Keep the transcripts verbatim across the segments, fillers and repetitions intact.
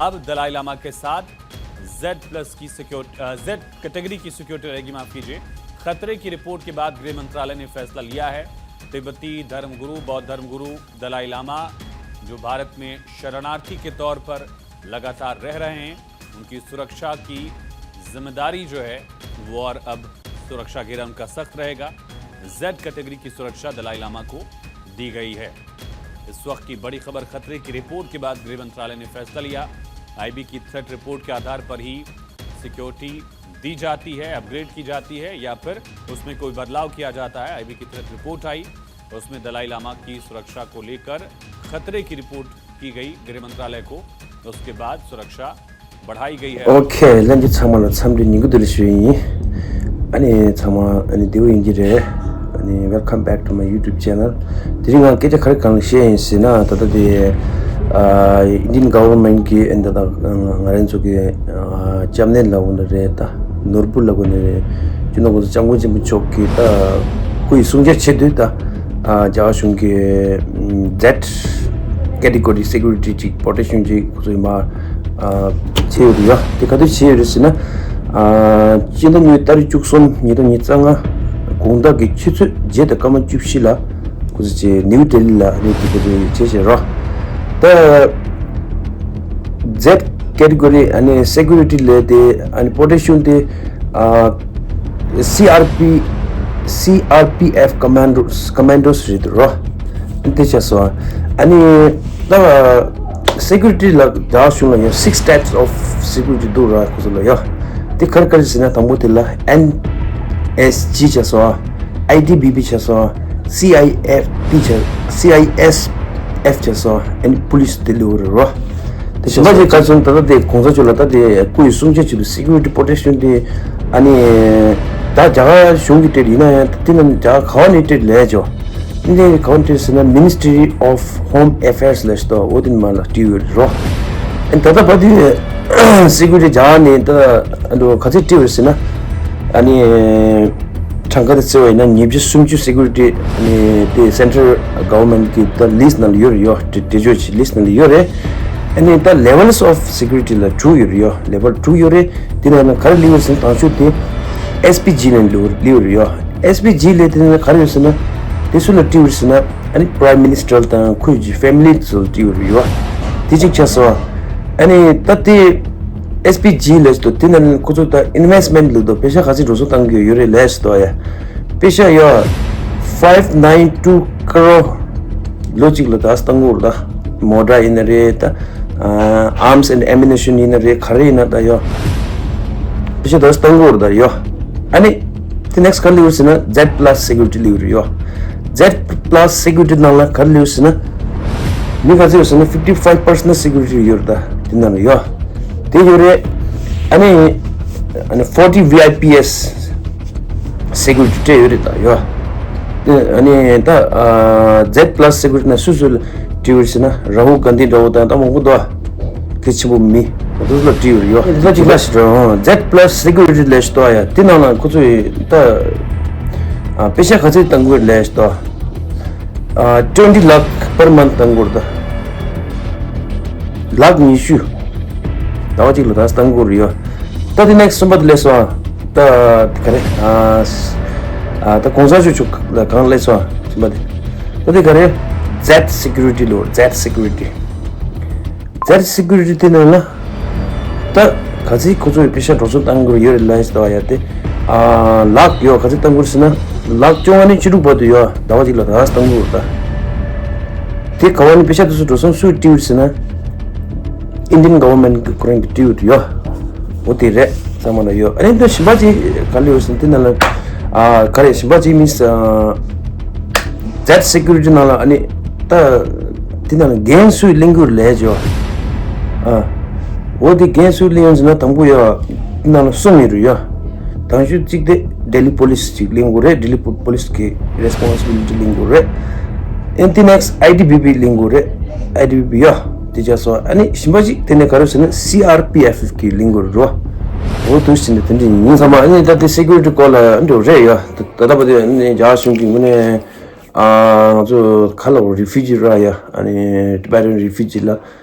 अब दलाई लामा के साथ जेड प्लस की सिक्योरिटी, जेड कैटेगरी की सिक्योरिटी रहेगी, माफ कीजिए। खतरे की रिपोर्ट के बाद गृह मंत्रालय ने फैसला लिया है। तिब्बती धर्मगुरु, बौद्ध धर्मगुरु दलाई लामा, जो भारत में शरणार्थी के तौर पर लगातार रह रहे हैं, उनकी सुरक्षा की जिम्मेदारी जो है, वो और अब सुरक्षा घेरा उनका सख्त रहेगा। जेड कैटेगरी की सुरक्षा दलाई लामा को दी गई है। इस वक्त की बड़ी खबर, खतरे की रिपोर्ट के बाद गृह मंत्रालय ने फैसला लिया। आईबी की थ्रेट रिपोर्ट के आधार पर ही सिक्योरिटी दी जाती है, अपग्रेड की जाती है या फिर उसमें कोई बदलाव किया जाता है। आईबी की थ्रेट रिपोर्ट आई, उसमें दलाई लामा की सुरक्षा को लेकर खतरे की रिपोर्ट की गई गृह मंत्रालय को। उसके बाद सुरक्षा बढ़ाई गई है। Okay, ལྷན་རྒྱས་ཚང་མ་ལ་འཚམས་འདྲི་ཉིན་གུང་བདེ་ལེགས་ཞུ་ཡིན། ཨ་ནི་ཚང་མ་ཨ་ནི་བདེ་པོ་ཡིན་གྱི་རེད། ཨ་ནི་welcome back to my YouTube channel. དེ་རིང་ང་སྐད་ཆ་ག་རེ་གང་ལ་བཤད་ཡིན་ཟེར་ན། ད་ལྟ་དེ་ཨ་Indian government གི་ཨ་ནི་ད་ལྟ་ང་རང་ཚོ་གི་ཨ་སྐྱབས་གནས་ལབ་དགོས་ནི་རེད། ད་ནོར་བུ་ལབ་དགོས་ནི་རེད། སྤྱི་ནོར་༸གོང་ས་༸སྐྱབས་མགོན་ཆེན་པོ་མཆོག་གི་ད་སྐུ་ཡི་གསུང་ཆོས་ཆེད་དུ་ད་ཨ་རྒྱ་གར་གཞུང་གི་ཨ་ཛེཌ་ཀེ་ཊི་གོ་རི་སེ་ཀུ་རི་ཊི་ཅིག་པོ་རོ་ཊེག་ཤན་ཅིག་ཁོ་ཚོས་མར་ཨ་བྱས་ཡོད་རེད་ཡ། དེ་ག་དུས་བྱས་ཡོད་རེད་ཟེར་ན། ཨ་སྤྱི་ཟླ་གཉིས་པའི་ཏ་རིག་བཅུ་གསུམ་ཉིས་སྟོང་ཉི་ཤུ་རྩ་ལྔ་དགོང་དག་གི་ཆུ་ཚོད་བརྒྱད་དང་སྐར་མ་བཅུ་བཞི་ལ་ཁོ་ཚོས་བྱས་ནིའུ་ལྡི་ལི་ལ་གནས་སྡོད་ཁོ་ཚོས་བྱས་བྱས་རོ། ད་ཛེཌ་ཀེ་ཊི་གོ་རི་ཨ་ནི་སེ་ཀུ་རི་ཊི་ལས་དེ་ཨ་ནི་པོ་རོ་ཊེག་ཤན་དེ་ཨ་སི་ཨར་པི་སི་ཨར་པི་ཨེཕ་ཀོ་མན་ཌོ་ཀོ་མན་ཌོ་རེད་འདུག་རོ། དེ་བྱས་སོང་། ཨ་ནི་ད་སེ་ཀུ་རི་ཊི་ལ་རྒྱ་གཞུང་ལ་ཡང་six types of security འདུག་ར། ཁོ་ཚོ་ལ་ཡ་དེ་ག་རེ་ག་རེ་ཟེར་ན། དང་པོ་དེ་ལ་ཨེན་ཨེས་ཇི་བྱས་སོང་། ཨའི་ཊི་བི་བི་བྱས་སོང་། སི་ཨའི་ཨེཕ་ཊི་བྱས། སི་ཨའི་ཨེས་ཨེཕ་བྱས་སོང་། ཨ་ནི་པུ་ལིས་དེ་ལ་ཡོད་རེད་རོ། དེ་གཞན་པ་ཅིག་ག་ཚོད་ད་ལྟ་དེ་གོང་ས་མཆོག་ལ་ད་དེ་སྐུ་ཡི་གསུང་ཆོས་ཆེད་དུ་སེ་ཀུ་རི་ཊི་པོ་རོ་ཊེག་ཤན་དེ་ཨ་ནི་ད་རྒྱ་གར་གཞུང་གིས་སྤྲད་ཡིན་ན་ཡང་དེ་རྣམས་རྒྱ་གར་ག་བ་ནས་སྤྲད་ལས་ཅོ། འདི་ག་བ་སྤྲད་ཟེར་ན། Ministry of Home Affairs ལབ་ཞིག་འདུག་འོ་དེ་ནས་མར་ལ་སྤྲད་ཡོད་རེད་རོ། ཨ་ནི་ད་ལྟ་བར་དུ་སེ་ཀུ་རི་ཊི་རྒྱ་གར་ནས་ད་ཨ་འདུག་ག་ཚོད་སྤྲད་ཡོད་ཟེར་ན། ཨ་ནི་གྲངས་ཀ་དེ་བརྩི་བ་ཡིན་ན་ཉིས་བརྒྱ་སུམ་ཅུ་སེ་ཀུ་རི་ཊི་ཨ་ནི་དེ་སེན་ཊ་རལ་གོ་ཝར་མེན་ཊི་གི་ད་ལིས་ཊི་ནང་ལ་ཡོད་རེད་ཡོ། དེ་དེ་ཅོ་ཆེ་ལིས་ཊི་ནང་ལ་ཡོད་རེད། ཨ་ནི་ད་levels of security ལ་དྲུག་ཡོད་རེད་ཡོ། ལེ་ཝལ་དྲུག་ཡོད་རེད། དེ་ནང་ན་ག་རེ་སླེབས་ཡོད་ཟེར་ན། དང་ཤོས་དེ་ཨེས་པི་ཇི་ནང་ལ་སླེབས་ཡོད་རེད་ཡོ། ཨེས་པི་ཇི་ལས་དེ་ནང་ག་རེ་ཡོད་ཟེར་ན། དེ་སུ་ལ་སྤྲད་ཡོད་ཟེར་ན། ཨ་ནི་Prime Minister དང་ཁོའི་ཕེ་མི་ལི་ཚོ་ལ་སྤྲད་ཡོད་རེད་ཡོ། དེ་གཅིག་ཆགས་སོང་། ཨ་ནི་ད་དེ་ཨེས་པི་ཇི་ལས་དེ་ནང་ཁོ་ཚོ་ད་ཨིན་ཝེ་སི་མེན་ཊི་ལ་དོ་པེ་ཤ་ག་ཚོད་འགྲོ་སོང་བཏང་གི་ཡོད་རེད་ལས་དོ་ཡ། པེ་ཤ་ཡོ། five nine two crore ལོ་གཅིག་ལ་ད་བཏང་གི་ཡོད་རེད། ད་མོ་ཊ་ཡིན་ན་རེད། ད་arms and ammunition ཡིན་ན་རེད། ག་རེ་ཡིན་ན་ད་ཡོ། པེ་ཤ་ད་བཏང་གི་ཡོད་རེད་ད་ཡོ། ཨ་ནི་དེ་next ག་རེ་སླེབས་ཡོད་ཟེར་ན། ཛེཌ་པ་ལ་སི་སེ་ཀུ་རི་ཊི་སླེབས་ཡོད་རེད་ཡོ། ཛེཌ་པ་ལ་སི་སེ་ཀུ་རི་ཊི་ནང་ལ་ག་རེ་སླེབས་ཡོད་ཟེར་ན། མི་ག་ཚོད་ཡོད་ཟེར་ན། fifty five personal security ཡོད་རེད་ད། དེ་ནང་ལ་ཡོ། དེ་ཡོད་རེད། ཨ་ནི་ཨ་ནི་forty V I Ps སེ་ཀུ་རི་ཊི་སྤྲད་ཡོད་རེད་ད་ཡོ། དེ་ཨ་ནི་ད་ཨ་ཛེཌ་པ་ལ་སི་སེ་ཀུ་རི་ཊི་ནང་སུ་སུ་ལ་སྤྲད་ཡོད་ཟེར་ན། རཱ་ཧུལ་གྷན་དྷི་འདྲ་བོ་དང་ད་མང་པོ་འདུག་ཨ། གལ་ཆེན་པོ་མི་འདུག་ལ་སྤྲད་ཡོད་རེད་ཡོ། དེ་ལ་ཅིག་ལ་ཞིག་རང་ཛེཌ་པ་ལ་སི་སེ་ཀུ་རི་ཊི་ལས་ཞིག་འདུག་ཨ་ཡ། དེ་ནང་ལ་ཁོ་ཚོས་ད་ཨ་པེ་ཤ་ག་ཚོད་བཏང་གི་ཡོད་ལས་ཞིག་འདུག་ཨ། twenty lakh per month བཏང་གི་ཡོད་རེད་ད། ལག་ཉི་ཤུ། ཟླ་བ་གཅིག་ལ་ད་བཏང་གི་ཡོད་རེད་ཡོ། ད་དེ་next གསུམ་པ་དེ་སླེབས་སོང་ཨ། ད་དེ་ག་རེ། ཨ་ཨ་ད་གོང་ས་མཆོག་མཆོག་ལ་གང་སླེབས་སོང་ཨ། གསུམ་པ་དེ། ད་དེ་ག་རེ། ཛེཌ་སེ་ཀུ་རི་ཊི་ལོ། ཛེཌ་སེ་ཀུ་རི་ཊི། ཛེཌ་སེ་ཀུ་རི་ཊི་དེ་ནང་ལ། ད་ག་ཚོད་ཁོ་ཚོས་པེ་ཤ་འགྲོ་སོང་བཏང་གི་ཡོད་རེད་ལབ་ཡ་དེ། ཨ་ལག་ཡོ་ག་ཚོད་བཏང་གི་ཡོད་ཟེར་ན། ལག་བཅོ་ལྔ་ནས་བཅུ་དྲུག་བར་དུ་ཡོ། ཟླ་བ་གཅིག་ལ་ད་བཏང་གི་ཡོད་རེད་ད། དེ་ག་བ་ནས་པེ་ཤ་དེ་ཚོ་འགྲོ་སོང་སུས་སྤྲད་ཡོད་ཟེར་ན། Indian government གི་ཁོ་རང་གིས་སྤྲད་ཡོད་རེད་ཡོ། འོ་དེ་རེད། ཚང་མ་ལ་ཡོད། ཨ་ནི་ད་གཞན་པ་ཅིག་ག་ལ་ཡོད་ཟེར་ན། དེ་ནང་ལ་ཨ་ག་རེ། གཞན་པ་ཅིག་མིན་ཟེར། ཛེཌ་སེ་ཀུ་རི་ཊི་ནང་ལ་ཨ་ནི་ད་དེ་ནང་ལ་འགན་སུས་ལེན་གྱི་ཡོད་ལས་ཅོ། ཨ་འོ་དེ་འགན་སུས་ལེན་ཡོད་ཟེར་ན། དང་པོ་ཡོ། དེ་ནང་ལ་གསུམ་ཡོད་རེད་ཡོ། དང་ཤོས་གཅིག་དེ་ལྡི་ལི་པོ་ལིས་ཅིག་ལེན་དགོས་རེད། ལྡི་ལི་པོ་ལིས་ཀྱི་རེ་སི་པོན་སི་བི་ལི་ཊི་ལེན་དགོས་རེད། ཨེན་དེ་ནེག་སི་ཨའི་ཊི་བི་བི་ལེན་དགོས་རེད། ཨའི་ཊི་བི་བི་ཡོ། དེ་བྱས་སོང་། ཨ་ནི་གཞན་པ་ཅིག་དེ་ནས་ག་རེ་ཟེར་ན། སི་ཨར་པི་ཨེཕ་གི་ལེན་དགོས་རེད་རོ། འོ་དུ་ཟིན་ནས་དེ་འདྲ་ཡིན་ཚང་མ། ཨ་ནི་ད་དེ་སེ་ཀུ་རི་ཊི་སྐོར་ལ་འགྲོ་རེད་ཡོ། ད་ལྟ་བར་དུ་ཨ་ནི་རྒྱ་གཞུང་གི་ངོས་ནས་ཨ་ང་ཚོ་ག་ལ་རི་ཕུ་ཇི་ར་ཡ། ཨ་ནི་ཊི་བེ་ཊན་རི་ཕུ་ཇི་ལ།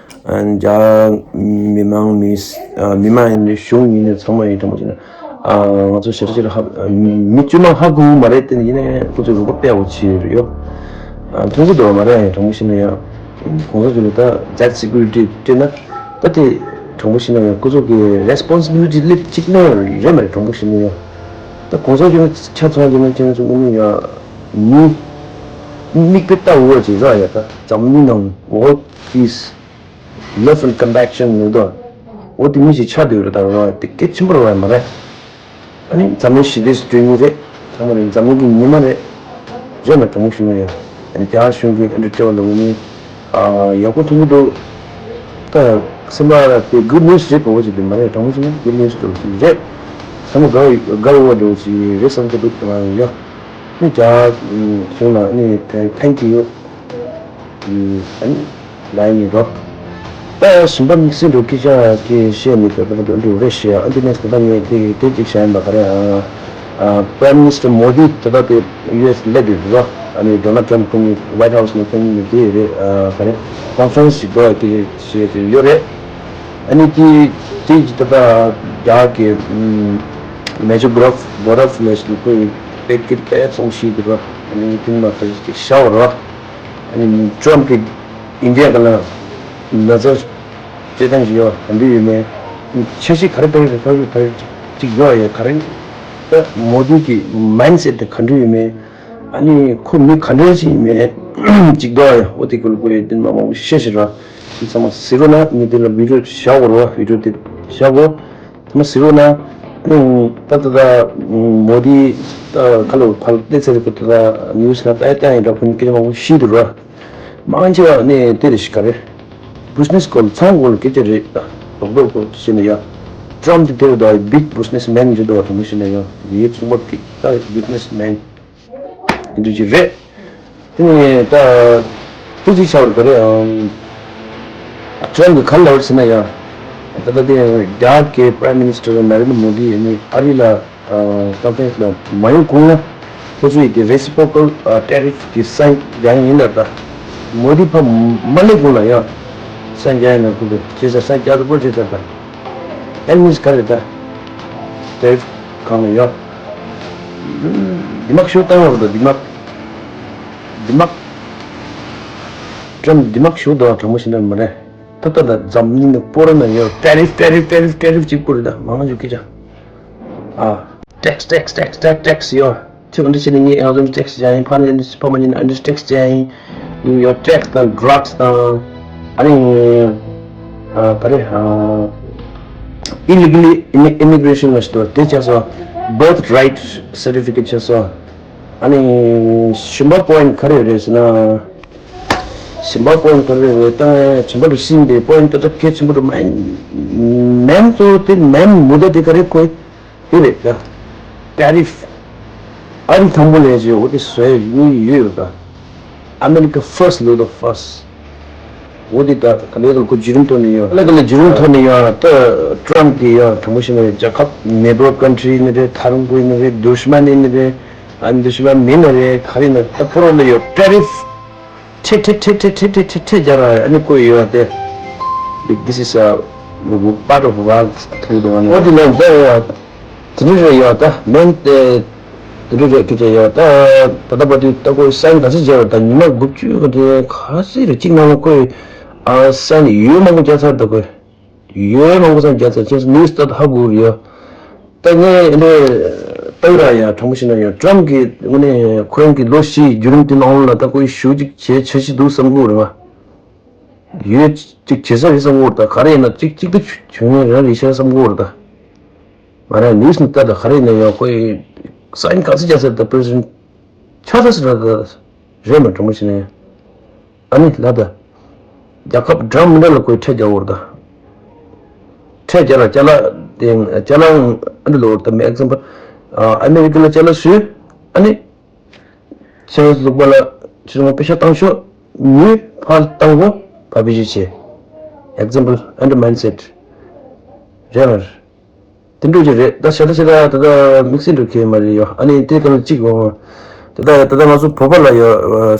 རྒྱ་མི་མང་མི་མི་མང་ཡིན་ནའི་གཞུང་ཡིན་ནའི་ཚང་མ་ཡིན་དྲང་པོ་བྱས་ན། ང་ཚོ་ཞེ་དྲག་ཅིག་ལ་ཧ་མི་དཀྱུས་མ་ཧ་གོ་གི་མ་རེད། དེ་ཡིན་ནའི་ཁོ་ཚོས་རོགས་པ་སྤེལ་བ་བྱས་ཡོད། མཐོང་གི་འདུག་མ་རེད། དྲང་པོ་བཤད་ན་ཡང་གོང་ས་མཆོག་ལ་ད་ཛེཌ་སི་ཀུ་རི་ཊི་སྤྲད་ན་ད་དེ་དྲང་པོ་བཤད་ན་ཡང་ཁོ་ཚོ་གི་རེ་སི་པོན་སི་བི་ལི་ཊི་སླེབས་གཅིག་ན་རེད་མ་རེད། དྲང་པོ་བཤད་ན་ཡང་ད་གོང་ས་མཆོག་ཆ་ཚང་གི་ན་ཁྱེད་ཚོ་དངོས་གནས་ཡང་མི་མིག་དཔེ་ལྟ་འོས་ཅིག་རག་ཡ། ད་འཛམ་གླིང་ནང་world peace, love and compassion ནི་དོ། འོ་དེ་མི་ཞིག་ཆགས་བསྡད་ཡོད་རེད། ད་རེད་བ། དེ་གལ་ཆེན་པོ་རེད་བ་མ་རེད། ཨ་ནི་འཛམ་གླིང་ཞི་བདེ་སྐྲུན་མཁན་རེད། ཚང་མ་རེད། འཛམ་གླིང་གི་ཉི་མ་རེད། རེད་མ་དྲང་པོ་བཤད་ན་ཡང་། ཨ་ནི་རྒྱ་གཞུང་གིས་ཨ་འདྲ་སྤྲད་པ་ལ་འོ་ནི་ཡག་པོ་མཐོང་གི་འདུག་ད་སེམས་པ་ལ་དེ་གུཌ་ནིའུ་སི་རེད་པ། འོ་ཅིག་དེ་མ་རེད། དྲང་པོ་བཤད་ན་གུཌ་ནིའུ་སི་འདྲ་བོ་ཞིག་རེད། ཚང་མ་དགའ་དགའ་བོ་འདྲ་བོ་ཞིག་རེད་བསམ་གྱི་འདུག་ང་ཡང་། ཨ་ནི་རྒྱ་གཞུང་ལ་ཨ་ནི་ཐེང་ཐེང་ཀི་ཡུ། ཨ་ནི་ལ་ཡིན་རོ། ད་གཞན་པ་དམིགས་བསལ་འགྲོ་སྐད་ཆ་དེ་བཤད་མི་འདུག་ད་འགྲོ་རེ་བཤད་ཨ་འདི་ནས་ད་ངས་དེ་དེ་གཅིག་བཤད་ཡིན་པ་ག་རེ། ཨ་Prime Minister Modi ད་ལྟ་དེ་ཡུ་ཨེས་སླེབས་ཡོད་རོ། ཨ་ནི་Donald Trump ཁོང་གི་White House ནས་ཕེབས་ནས་དེ་རེད། ག་རེ་ཀོན་ཕ་རེན་སི་ཞིག་འགྲོ་ཡ་དེ་བཤད་དེ་ཡོད་རེད། ཨ་ནི་དེ་དེ་ད་ལྟ་རྒྱ་གི་Major Bharat Bharat National ཁོས་དཔེ་སྐད་དཔེ་ཚོང་ཤིག་འདུག་རོ། ཨ་ནི་དེ་མ་ཁ་ཤས་ཤག་རོ། ཨ་ནི་ཊམ་གྱིས་ཨིན་ཌི་ཡ་ག་ལ་ན་ཚ་སྤྱོད་སྟངས་ཤིག་ཡོད་ག་འདྲ་ཡོད་མེད། འཆར་གཞི་ག་རེ་སྤེལ་རེད། ག་རེ་ག་རེ་ཅིག་ཡོད་ཡོད་ག་རེ། ད་མོ་དི་གི་མའིན་སེཊ་དེ་ག་འདྲ་ཡོད་མེད། ཨ་ནི་ཁོ་མི་ག་འདྲ་ཞིག་ཡིན་མེད་ཅིག་འདུག་ཡ། འོ་དེ་ཀུན་ཀུན་དེ་མ་མང་པོ་བཤད་ཤེས་ར། དེ་ཚང་མ་གཟིགས་རོགས་གནང་། ངས་དེ་ལ་བི་ཌིའོ་བཞག་གོ་ར། བི་ཌིའོ་དེ་བཞག་གོ། དེ་མ་གཟིགས་རོགས་གནང་། ཨ་ནི་ད་ད་ད་མོ་དི་ད་ཁ་ལོ་ཕར་བལྟས་ཚར་རེད། ད་ད་ནིའུ་སི་ལ་ལྟ་ཡ་ལྟ་ཡ་ཡིན་འདྲ། ཁོ་ནི་སྐད་ཆ་མང་པོ་བཤད་འདུག་ར། མང་ཆེ་བ་ནི་དེ་རེད་ཤག་ག་རེ། བུ་སི་ནེ་སི་སྐོར་ལ་ཚོང་སྐོར་ལ་སྐད་ཆ་རེད། ད་རྡོག་རྡོག་སྐོར་བཤད་ན་ཡ། ཊམ་དེ་དེ་རེད། ད་བིག་བུ་སི་ནེ་སི་མེན་རེད་འདུག་བ། དྲང་པོ་བཤད་ན་ཡ་ངའི་ཚོང་པ་བིག་ད་བུ་སི་ནེ་སི་མེན་འདི་ཅིག་རེད། དེ་ནས་ད་ཐུགས་རྗེ་ཆེ་བ་ག་རེ། ཨམ། ཊམ་གྱིས་ག་རེ་ལབ་ཟེར་ན་ཡ། ད་ལྟ་དེ་རྒྱ་གི་Prime Minister Narendra Modi ཡིན་ནི་ཨ་རི་ལ་ཀོན་ཕ་རེན་སི་ལ་མ་ཡོང་གོང་ལ་ཁོ་ཚོས་དེ་རེ་སི་པོ་ཀལ་ཊེ་རིཕ་གི་སའིན་རྒྱག་ཡིན་ལབ། ད་མོ་དི་ཕར་མ་སླེབས་གོང་ལ་ཡ་སའིན་རྒྱག་ཡིན་ན་ཁོ་ཚོས་བྱས་ས་སའིན་རྒྱག་ཐུབ་པ་བྱས་ཚར། ད་ཨེ་མིས་ག་རེ་ད་ཊེ་རིཕ་སྒང་ལ་ཡ་འདི་མག་ཤོར་བཏང་བ་རེད། ད་འདི་མག་འདི་མག་ཊམ་འདི་མག་ཤོར་འདུག་བ། དྲང་པོ་བཤད་ན་མ་རེད། ད་ལྟ་ད་འཛམ་གླིང་ནང་སྤོ་ར་ན་ཡོད་ཊེ་རིཕ་ཊེ་རིཕ་ཊེ་རིཕ་ཊེ་རིཕ་གཅིག་པུ་རེད། ད་མང་ཆེ་སྐད་ཆ་ཨ་ཊེག་སི་ཊེག་སི་ཊེག་སི་ཊེག་སི་ཊེག་སི་ཡོད། ཚེ་འདི་ཕྱི་ནས་ངས་ཨ་ཟོན་ཊེག་སི་བྱ་ཡིན། ཕ་ནས་ཕ་མ་ཉིན་ཨ་འདྲ་ཊེག་སི་བྱ་ཡིན། ཡོད་ཊེག་སི་དང་ཌྲག་སི་དང་ཨ་ནི་ཨ་ག་རེ་ཨ་ཨི་ལི་གལ་ལི་ཨི་མི་གི་རེ་ཤན་ལ་ཞིག་འདུག་དེ་བྱས་སོ། བར་ཐི་རའིཊ་སར་ཊི་ཕི་ཀེཊ་བྱས་སོ། ཨ་ནི་གཞན་པ་པོ་ཡིན་ག་རེ་རེད་ཟེར་ན། གཞན་པ་པོ་ཡིན་ག་རེ་རེད། ད་གཞན་པ་རུ་སྲིད་འདི་པོ་ཡིན་ད་ད་གལ་ཆེན་པོ་རུ་མེན་མེན་གཙོ་བོ་དེ་མེན་མུ་ད་དེ་ག་རེ་ཁོ་དེ་རེད། ད་ཊེ་རིཕ་ཨ་རི་དང་པོ་ལས་བྱེད་འོ་དེ་བཟོས་ཡོད་ཡོད་རེད། ད་America first ལོ་ད་first འོ་དེ་ད་ག་ལེ་ག་ལེ་ཁོ་བརྒྱུད་རིམ་ཐོག་ནས་ཡོད། ག་ལེ་ག་ལེ་བརྒྱུད་རིམ་ཐོག་ནས་ཡོད། ད་ཊམ་གི་ཡོད་དྲང་པོ་བཤད་ན་རྒྱལ་ཁབ་ནེ་བར་ཀན་ཊི་རི་ནི་རེད། ཐ་རུང་ཀུའི་ནི་རེད། དུཤ་མ་ནི་ནི་རེད། ཨ་ནི་དུཤ་མ་མི་ནི་རེད། ག་རེ་ན་ད་ཕོ་རོ་ལ་ཡོད་ཊེ་རིཕ་ཁྲེ་ཁྲེ་ཁྲེ་རྒྱ་ར་ཨ་ནི་ཀོ་ཡོད་དེ། This is a part of war ཐུག་དོ་ནི། འོ་དེ་ལ་འདི་ཡ་དེ་འདྲ་རེད་ཡ། ད་མེན་དེ་དེ་འདྲ་རེད་ཁྱེད་ཅག་ཡ། ད་ད་ལྟ་བར་དུ་ད་ཀོ་སའིན་ག་ཚོད་བརྒྱབ་རེད། ད་ཉི་མ་དགུ་བཅུ་ག་དེ་ག་ཚོད་རེད། གཅིག་ནང་ལ་ཀོ་ཨ་སའིན་ཡོད་མང་པོ་བརྒྱབ་ཚར། ད་ཀོ་ཡོད་མང་པོ་ཙམ་བརྒྱབ་ཚར། ཁྱེད་ཚོ་ནིའུ་སི་ལྟ་ད་ཧ་གོ་གི་ཡོད། ད་ངས་འདི་ལྟ་གི་ར་ཡ། དྲང་པོ་བཤད་ན་ཡང་ཊམ་གྱིས་དངོས་གནས་ཁོ་རང་གི་ལོ་བཞིའི་བརྒྱུད་རིམ་དེ་ནང་ལ་ད་ཁོས་ཞེ་པོ་ཅིག་བྱས་བྱས་ཤིག་འདུག་བསམ་གྱི་ཡོད་རེད་བ། ཡོད་ཅིག་བྱས་ས་རེད་བསམ་གྱི་ཡོད་རེད། ད་ག་རེ་ཡིན་ན་ཅིག་ཅིག་ཏུ་བྱུང་ཡོད་རེད་རེད་ཤག་བསམ་གྱི་ཡོད་རེད། ད་མ་རེད་ནིའུ་སི་ནང་ལྟ། ད་ག་རེ་ཡིན་ན་ཡང་ཁོས་སའིན་ག་ཚོད་བརྒྱབ་ས་རེད། ད་པི་རེ་སི་ཌེན་ཊི་ཆགས་ས་རེད། ད་རེད་མ། དྲང་པོ་བཤད་ན་ཡང་། ཨ་ནི་ལ་ད། རྒྱལ་ཁབ་འདྲ་མི་འདྲ་ལ་ཁོས་ཁྲལ་རྒྱག་ཡོད་རེད་ད། ཁྲལ་རྒྱག་ལ་ཅ་ལག་དེ་ཅ་ལག་ཨ་འདྲ་ལོ་ད་མེད་ཨེག་ཛམ་པལ། ཨ་མེ་རི་ཀ་ལ་ཅ་ལག་བཟོས། ཨ་ནི་ཆ་ལག་ལུག་པ་ལ་ཕྱིར་མ་པེ་ཤ་བཏང་ཤོག་ངས་ཕར་བཏང་གོ་ཕ་བེ་ཤ་བྱས། ཨེག་ཛམ་པལ་ཨ་འདྲ་མའིན་སེཊ་རེད་མ་རེད། དེ་འདྲ་ཅིག་རེད། ད་ཤ་ད་ཤ་ད་ད་ད་དམིགས་བསལ་འགྲོ་གི་མ་རེད་ཡོ། ཨ་ནི་དེ་ག་ལ་གཅིག་འོང་། ད་ད་ད་ད་ང་ཚོ་བོད་པ་ལ་ཡོ། བོད་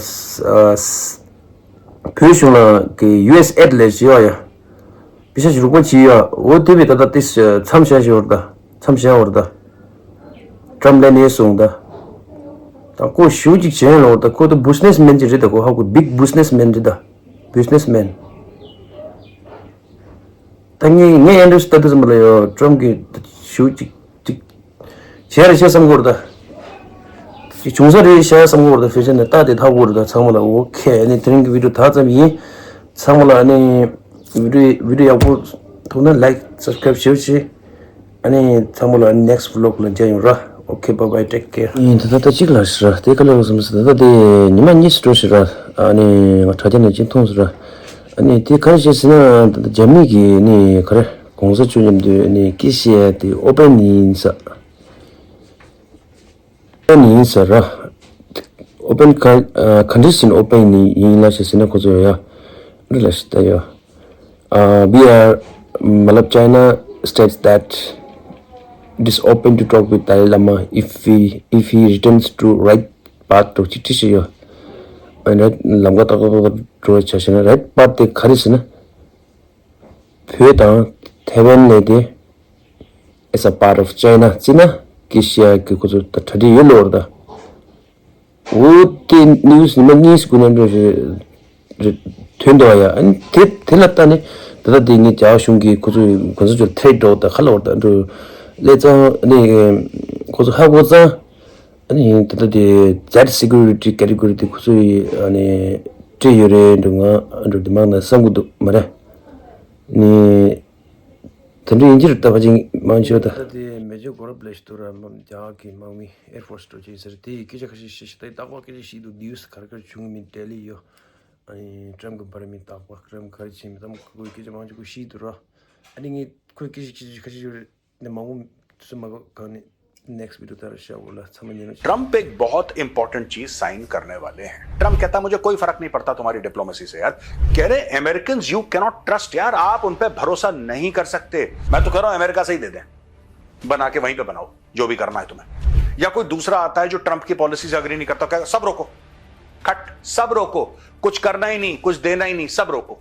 གཞུང་ལ་གི་ཡུ་ཨེས་ཨེཌ་ལས་བྱེད་ཡོ་ཡ། པེ་ཤ་ཞིག་རུག་པ་ཅི་ཡོད། འོ་དེ་བས་ད་ལྟ་དེ་མཚམས་བཞག་ཞོར་ད། མཚམས་བཞག་བར་ད། ཊམ་ལེན་ནས་སོང་ད། ད་ཁོ་ཞུ་ཅིག་བྱས་ལོ་ད། ཁོ་ད་བུ་སི་ནེས་མེན་ཅིག་རེད་ད། ཁོ་ཧ་གོ་བིག་བུ་སི་ནེས་མེན་རེད་ད། བུ་སི་ནེས་མེན། ད་ངས་ངས་ཨེན་ཌི་རུ་སི་ལྟ་དུས་ཙམ་པ་ལ་ཡོད་ཊམ་གི་ཞུ་ཅིག་ཅིག་བྱས་རེད་བཤད་བསམ་གོ་རེད་ད། ཅིག་བྱུང་ས་རེད་བཤད་བསམ་གོ་རེད་ད། ཕེ་ཤན་ནས་ལྟ་དེ་ཐག་གོ་རེད་ད། ཚང་མ་ལ་ཨོ་ཁེ། ཨ་ནི་དེ་རིང་གི་བི་ཌིའོ་ད་ཙམ་ཡིན། ཚང་མ་ལ་ཨ་ནི་བི་ཌིའོ་བི་ཌིའོ་ཡག་པོ་ཐུག་ན་ལའིཀ་སབ་སི་ཀ་རའིབ་ཞུ་ཆེ། ཨ་ནི་ཚང་མ་ལ་ནེག་སི་ཊི་བི་ལོག་ལ་མཇལ་ཡོང་ར། ཨོ་ཁེ། བྷའི་བྷའི། ཊེག་ཀེར། ཨིན། ད་ལྟ་ད་གཅིག་ལ་ཞིག་ར་དེ་ག་ལ་ཡོང་སམ་ཟེར། ད་ལྟ་དེ་ཉི་མ་གཉིས་སུ་འགྲོ་ཞིག་ར། ཨ་ནི་ང་དྲ་རྒྱ་ནས་ཅིག་མཐོང་སོང་ར། ཨ་ནི་དེ་ག་རེ་བྱས་ཟེར་ན་ད་ལྟ་རྒྱ་མི་གི་ནི་ག་རེ་གོང་ས་མཆོག་མཉམ་དུ་ནི་སྐད་བཤད་ཡ་དེ་ཨོ་པན་ཡིན་ས། ཨོ་པན་ཡིན་ས་ར། ཨོ་པན་ཁ་ཁ་འདྲི་ཟིན་ཨོ་པན་ནི་ཡིན་ལ་ཞེས་ཟེར་ན་ཁོ་ཚོ་ཡ། འདི་ལ་ཞིག་ལྟ་ཡོད། Uh, we are, मतलब, China states that it is open to talk with Dalai Lama if he, if he returns to right path འགྲོ་ཅིག་བྲིས་ཤིག་ཡོད། ཨ་ནི་ལམ་ཁ་ཏག་ཏག་ཏག་ཏག་འགྲོ་བྱ་ཞེ་ན་རའིཊ་པཱཐ་དེ་ག་རེ་ཟེར་ན། བོད་དང་ཐའེ་ཝན་ལས་དེ་as a part of China བརྩིས་ན་སྐད་ཆ་གི་ཁོ་ཚོ་ད་གྲ་སྒྲིག་ཡོད་ལོ་ར་ད། འོ་དེ་ནིའུ་སི་ཉི་མ་གཉིས་སུ་གུ་ནས་འགྲོ་ཞེས་ཐོན་འདུག་ཡ། ཨ་ནི་དེ་དེ་ལ་ལྟ་ནས་ད་ལྟ་དེ་ངས་རྒྱ་གཞུང་གིས་ཁོ་ཚོས་གོ་ས་ཚོར་ཐེ་རེ་ཊི་འགྲོ་ད་ཁ་ལོ་ར་ད་འགྲོ་ལས་ཙང་ཨ་ནི་ཁོ་ཚོ་ཧ་གོ་ཙང་། ཨ་ནི་ད་ལྟ་དེ་ཛེཌ་སི་ཀུ་རི་ཊི་ཀེ་ཊི་གོ་རི་དེ་ཁོ་ཚོ་ཡི་ཨ་ནི་སྤྲད་ཡོད་རེད་འགྲོ། ང་འགྲོ་དེ་མང་ན་བསམ་གི་འདུག་མ་རེད། ནི་དེ་འདྲ་ཡིན་གྱི་རེད་ད། ཕ་ཅིང་མང་ཆེ་བ་ད། ད་ལྟ་དེ་མེ་ཇར་གོ་རབ་ལས་ཤི་ཏུ་ར་རྒྱ་གར་གྱི་དམག་མི་ཨེར་ཕོར་སི་འགྲོ་ཅིག་ཟེར་དེ་ཡི་སྐད་ཆ་ཁ་ཤས་བཤད་ཤི་ད་ཡི་རྟག་པར་སྐད་ཆ་བཤད་འདུག་ནིའུ་སི་ག་རེ་ག་རེ་བྱུང་མིན་ལྟད་ལི་ཡོད། ཨ་ནི་ཊམ་གི་བར་མི་རྟག་པར་ཊམ་ག་རེ་བྱས་མིན་ད་མ་ཁུ་ཁུ་སྐད་ཆ་མང་ཆེ་ཁུ་བཤད་འདུག་ར། ཨ་ནི་ངས་ཁོའི་སྐད་ཆ་ཁ་ཤས་ཁ་ཤས་ཡོད་རེད། ནས་མང་པོ་སུ་མ་གོ་གང་ནས་ནེག་སི་ཊི་བི་ཌི་ཡོ་ལྟར་བྱ་འོ་ལ་ཚང་མ་ཉན་རོགས་བྱེད། ट्रंप एक बहुत इंपॉर्टेंट चीज साइन करने वाले हैं। ट्रंप कहता, मुझे कोई फर्क नहीं पड़ता तुम्हारी डिप्लोमेसी से यार। कह रहे, अमेरिकन यू कैनॉट ट्रस्ट यार, आप उन पे भरोसा नहीं कर सकते। मैं तो कह रहा हूं अमेरिका से ही दे दें, बना के वहीं पे बनाओ, जो भी करना है तुम्हें। या कोई दूसरा आता है जो ट्रंप की पॉलिसी से अग्री नहीं करता, कहेगा सब रोको, कट, सब रोको, कुछ करना ही नहीं, कुछ देना ही नहीं, सब रोको।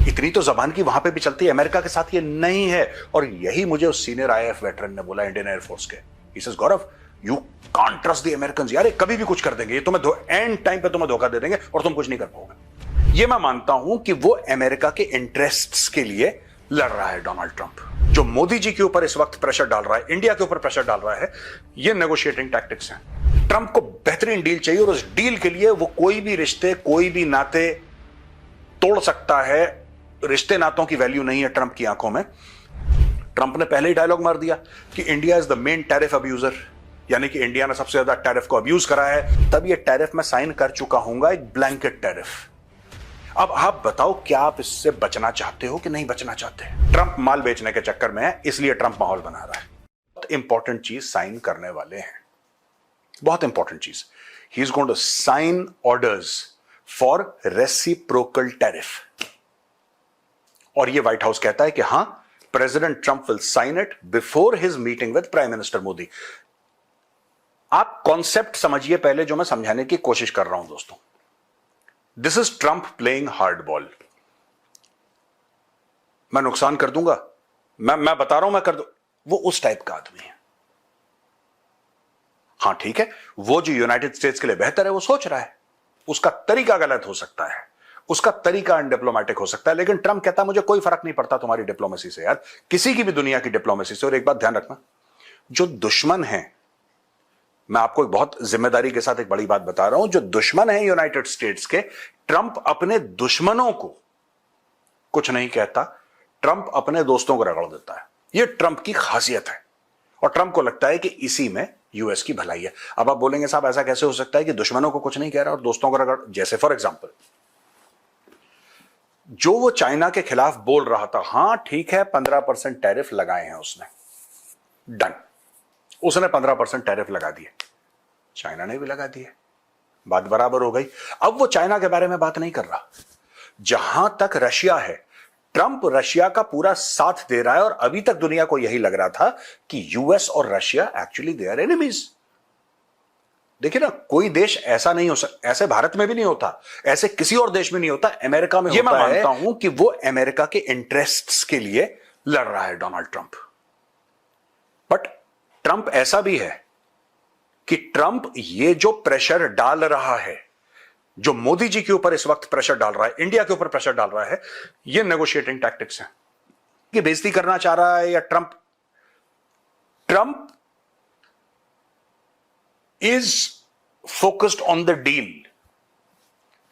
इतनी तो जबान की वहां पे भी चलती है, अमेरिका के साथ ये नहीं है। और यही मुझे उस सीनियर आईएएफ वेटरन ने बोला, इंडियन एयरफोर्स के। He says, Gaurav, you can't trust the American यार, ये कभी भी कुछ कर देंगे, ये तुम्हें एंड टाइम पे तुम्हें धोखा दे देंगे और तुम कुछ नहीं कर पाओगे। ये मैं मानता हूं कि वो अमेरिका के इंटरेस्ट्स के लिए लड़ रहा है डोनाल्ड ट्रंप। जो मोदी जी के ऊपर इस वक्त प्रेशर डाल रहा है, इंडिया के ऊपर प्रेशर डाल रहा है, ये नेगोशिएटिंग टैक्टिक्स हैं। ट्रंप को बेहतरीन डील चाहिए और उस डील के लिए वो कोई भी रिश्ते, कोई भी नाते तोड़ सकता है। रिश्ते नातों की वैल्यू नहीं है ट्रंप की आंखों में। ट्रंप ने पहले ही डायलॉग मार दिया कि India is the main tariff abuser, यानी कि इंडिया ने सबसे ज्यादा टैरिफ को अब्यूज करा है, तब ये टैरिफ मैं साइन कर चुका हूंगा, एक ब्लैंकेट टैरिफ। अब आप बताओ, क्या आप इससे बचना चाहते हो कि नहीं बचना चाहते? ट्रंप माल बेचने के चक्कर में है, इसलिए ट्रंप माहौल बना रहा है। बहुत इंपॉर्टेंट चीज साइन करने वाले हैं, बहुत इंपॉर्टेंट चीज। He is going to sign orders for reciprocal tariff। और ये व्हाइट हाउस कहता है कि हाँ, President Trump will sign it before his meeting with Prime Minister Modi। आप कॉन्सेप्ट समझिए पहले, जो मैं समझाने की कोशिश कर रहा हूं दोस्तों। This is Trump playing hard ball. मैं नुकसान कर दूंगा, मैं मैं बता रहा हूं, मैं कर दूं। वो उस टाइप का आदमी है। हाँ, ठीक है, वो जो यूनाइटेड स्टेट्स के लिए बेहतर है, वो सोच रहा है। उसका तरीका गलत हो सकता है, उसका तरीका अनडिप्लोमेटिक हो सकता है, लेकिन ट्रंप कहता है, मुझे कोई फर्क नहीं पड़ता तुम्हारी डिप्लोमेसी से यार, किसी की भी दुनिया की डिप्लोमेसी से। और एक बात ध्यान रखना, जो दुश्मन है, मैं आपको एक बहुत जिम्मेदारी के साथ एक बड़ी बात बता रहा हूं, जो दुश्मन है यूनाइटेड स्टेट्स के, ट्रंप अपने दुश्मनों को कुछ नहीं कहता, ट्रंप अपने दोस्तों को रगड़ देता है। ये ट्रंप की खासियत है और ट्रंप को लगता है कि इसी में यूएस की भलाई है। अब आप बोलेंगे, साहब, ऐसा कैसे हो सकता है कि दुश्मनों को कुछ नहीं कह रहा और दोस्तों को रगड़, जैसे फॉर एग्जाम्पल, जो वो चाइना के खिलाफ बोल रहा था, हाँ, ठीक है, पंद्रह परसेंट टैरिफ लगाए हैं उसने, डन, उसने पंद्रह परसेंट टैरिफ लगा दिए, चाइना ने भी लगा दिए, बात बराबर हो गई। अब वो चाइना के बारे में बात नहीं कर रहा। जहां तक रशिया है, ट्रंप रशिया का पूरा साथ दे रहा है और अभी तक दुनिया को यही लग रहा था कि यूएस और Russia actually they are enemies. देखिए ना, कोई देश ऐसा नहीं हो सक ऐसे भारत में भी नहीं होता, ऐसे किसी और देश में नहीं होता, अमेरिका में ये मैं होता है मानता हूं कि वो अमेरिका के इंटरेस्ट्स के लिए लड़ रहा है डोनाल्ड ट्रंप। बट ट्रंप ऐसा भी है कि ट्रंप ये जो प्रेशर डाल रहा है, जो मोदी जी के ऊपर इस वक्त प्रेशर डाल रहा है, इंडिया के ऊपर प्रेशर डाल रहा है, ये नेगोशिएटिंग टैक्टिक्स हैं। ये बेइज्जती करना चाह रहा है या Trump Trump is focused on the deal.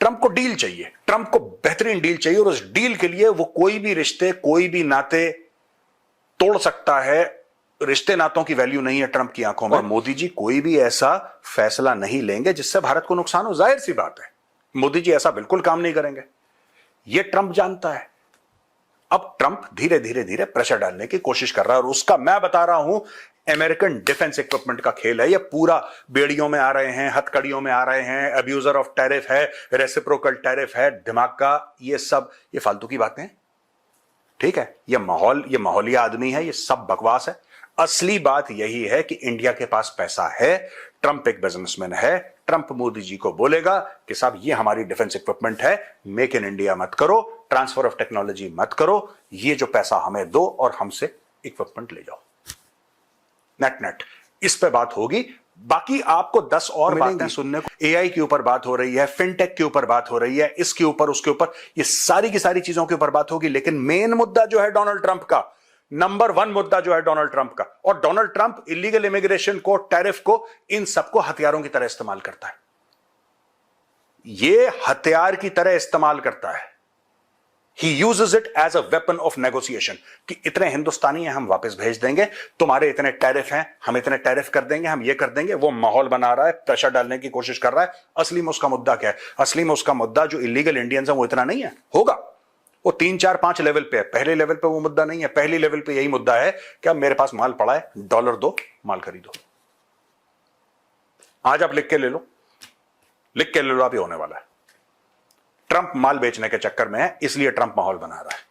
Trump को डील चाहिए, ट्रंप को बेहतरीन डील चाहिए, और उस डील के लिए वो कोई भी रिश्ते, कोई भी नाते तोड़ सकता है। रिश्ते नातों की वैल्यू नहीं है ट्रंप की आंखों में। और मोदी जी कोई भी ऐसा फैसला नहीं लेंगे जिससे भारत को नुकसान हो। जाहिर सी बात है, मोदी जी ऐसा बिल्कुल काम नहीं करेंगे। ये ट्रंप जानता है। अब ट्रंप धीरे धीरे धीरे प्रेशर डालने की कोशिश कर रहा है, और उसका मैं बता रहा हूं, अमेरिकन डिफेंस इक्विपमेंट का खेल है ये पूरा। बेड़ियों में आ रहे हैं, हथकड़ियों में आ रहे हैं, अब्यूजर ऑफ टैरिफ है, रेसिप्रोकल टैरिफ है, दिमाग का ये सब, ये फालतू की बातें। ठीक है, ये माहौल, ये माहौलिया आदमी है, ये सब बकवास है। असली बात यही है कि इंडिया के पास पैसा है। ट्रंप एक बिजनेसमैन है। ट्रंप मोदी जी को बोलेगा कि साहब, ये हमारी डिफेंस इक्विपमेंट है, मेक इन इंडिया मत करो, ट्रांसफर ऑफ टेक्नोलॉजी मत करो, ये जो पैसा हमें दो और हमसे इक्विपमेंट ले जाओ। नेट नेट इस पे बात होगी। बाकी आपको दस और बातें सुनने को, एआई के ऊपर बात हो रही है, फिनटेक के ऊपर बात हो रही है, इसके ऊपर, उसके ऊपर, ये सारी की सारी चीजों के ऊपर बात होगी। लेकिन मेन मुद्दा जो है डोनाल्ड ट्रंप का, नंबर वन मुद्दा जो है डोनाल्ड ट्रंप का, और डोनाल्ड ट्रंप इलीगल इमिग्रेशन को, टैरिफ को, इन सबको हथियारों की तरह इस्तेमाल करता है। ये हथियार की तरह इस्तेमाल करता है। He uses it as a weapon of negotiation, कि इतने हिंदुस्तानी हैं, हम वापस भेज देंगे, तुम्हारे इतने टैरिफ हैं, हम इतने टैरिफ कर देंगे, हम ये कर देंगे। वो माहौल बना रहा है, प्रेशर डालने की कोशिश कर रहा है। असली में उसका मुद्दा क्या है? असली में उसका मुद्दा जो इलीगल इंडियंस हैं, वो इतना नहीं है, होगा। वो तीन, चार, पांच लेवल पे है। पहले लेवल पे वो मुद्दा नहीं है। पहली लेवल पे यही मुद्दा है कि अब मेरे पास माल पड़ा है, डॉलर दो, माल खरीदो। आज आप लिख के ले लो, लिख के ले लो, आप, ये होने वाला है। ट्रंप माल बेचने के चक्कर में है, इसलिए ट्रंप माहौल बना रहा है।